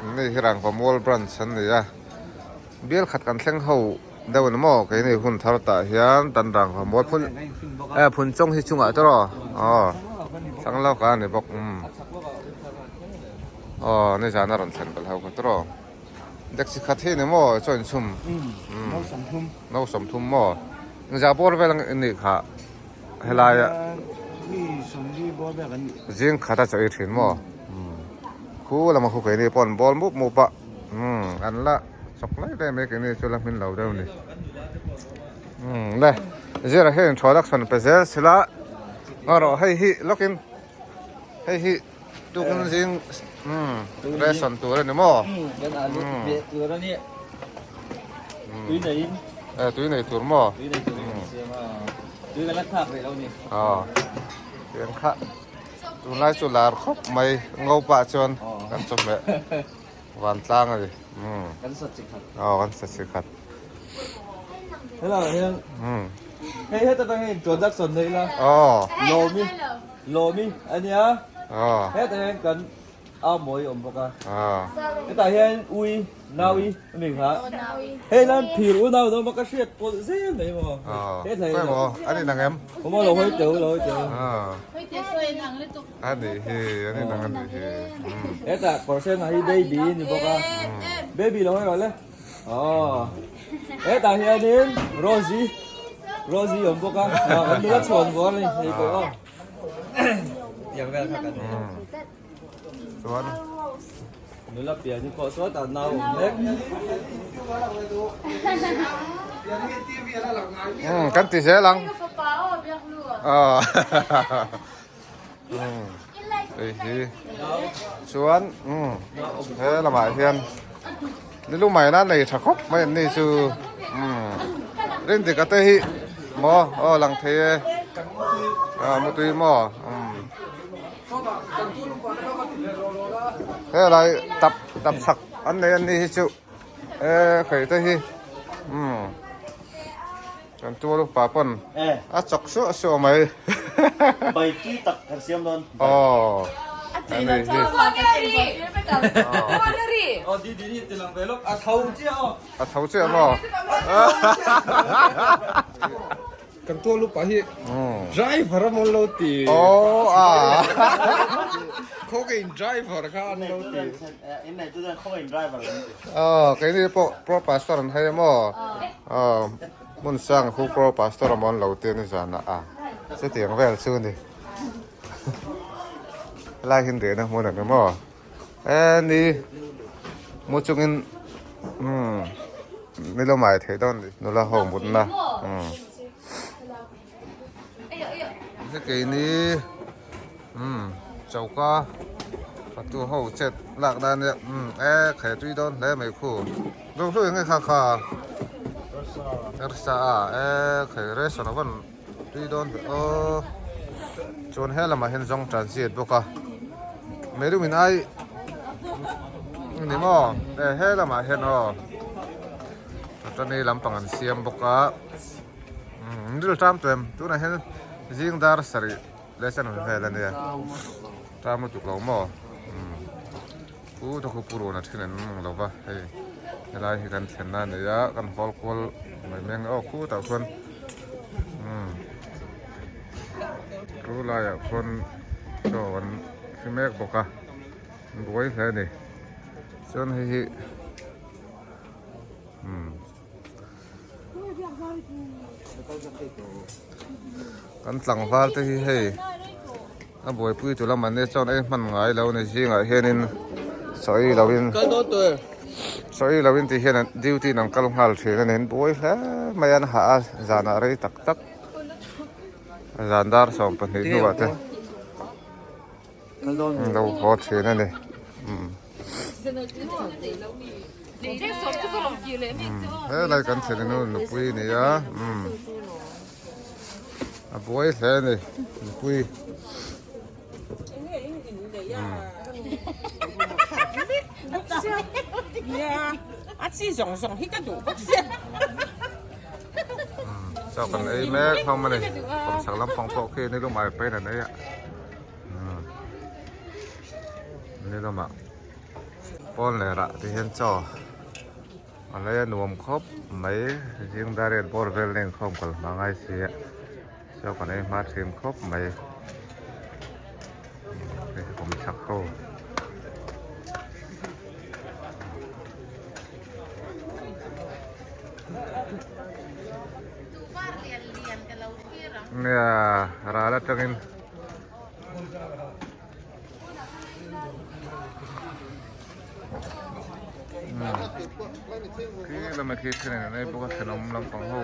Hei hi Rangvamual branch an ni a, bial khat kan thleng ho deuh a ni maw keini hun thar tah hian tan Rangvamual phun eh phun chawng hi chungah te rawh aw thlang lawk a ni bawk umm aw nizan a rawn thlen belh ho kha te rawh taxi khat hi a ni maw chaw inchhum umm no 30 maw engzah bawr vel ang nih kha helaia zing khat a chaw ei thin maw khu lama khu keini pawh an bawl mup mup a umm an la chawk lai lai mai keini chu la hmin lo deuh a ni umm le zira hian introduction pe zel sila ngarawh hei hi lawkin hei hi tukin zing umm ration tur a ni maw umm eh tui nei tur maw aw tiang kha tunlai chu lar khawp mai ngo pah chuan kan chawhmeh vantlang a ni umm aw kan sa chi khat umm aw Lawmi a nia. Hetah hian kan au mawi a awm bawk a. Hetah hian ui naui a ni kha. Hei lan phir u nau dawn bawk a hriat pawlh zel mai maw. Hetah hian. A ni nang em? Awm lo hawi teu lo hawi teu. A ni hi a ni nang a ni hi. Hetah kawr sen ah hi baby a ni bawk a. Baby lo hawi rawh le. Aw. Hetah hianin Rosie Rosie a awm bawk a. Kan nula chhuan vawr a ni hei pawh aw. Tiang vel kha kan nei. Chuan nula pian hi pawh sawtah nau awm mek. Umm kan ti zel ang. Aw. Umm hei hi chuan umm he lamah hian nilu mai na nei tha khawp mai an ni chu umm Rindika te hi maw aw lang thei e ah mutui maw umm helai tap tap chhak an nei an ni hi chu e khei te hi umm. Kan tual upa pawn a chawk suah suah mai. Bai tui tak kan siam dawn. Aw. Ani hi. Aw di di ni tilang ve lawk a tho chiah aw. A tho chiah maw? Kan tual upa hi driver a mawn lo ti. Aw a. Khawngaihin driver kha an lo ti. Aw keini pawh pro pastor an hei a maw? Aw hmun sang khu pro pastor a mawn lo ti a ni zan ah a chutiang vel chu a ni. Helai hi dehna hmun a ni maw? E ni mu chungin umm ni lo mai theih dawn nula ho mutna umm keini umm choka fatu ho chet lak dan nia umm e khai tui dawn hle mai khu ro hlu eng nge kha kha rsa a e khai ration a van tui dawn ve aw chuan he lamah hian zawng tan chiat bawk a meidumin ai ni maw e he lamah hian aw tani lampang an siam bawk a umm ril tam tawh em tunah hian zing dar sarih leh chen vel a nia tam lutuk lo maw umm pu te khu pu run a then an awm lo va hei helai hi kan thlen na a ni a kan hawl kual mai mai ang aw khutah khuan umm chu laiah khuan chaw an hri mek bawk a an buai hle a ni chuan hei hi umm kan tlangval te hi hei a buaipui tu lam an nia chuan ei hman ngai lo ni zingah hianin sawi loin sawi loin ti hian duty in an kal nghal thin a ni an buai hle mai a an hah a zanah rei tak tak zan dar 12 hnuah te lo haw thin a ni umm helai kan thlen nu nupui a ni a umm a buai hle a ni nupui chaw kan ei mek hlawm a ni kawmchhak lampang pawh khi ni lumai pain an ei a. Ni lamah Pawn lerah ti hian chaw a lei a nuam khawp mai zing dar riat bawr vel na inkhawm kal hma ngai si a chaw kan ei hma thin khawp mai hei hi kawm chak ho. Nia ral atangin. Khi lama khi thil in an ei bawk a thenawm lampang ho.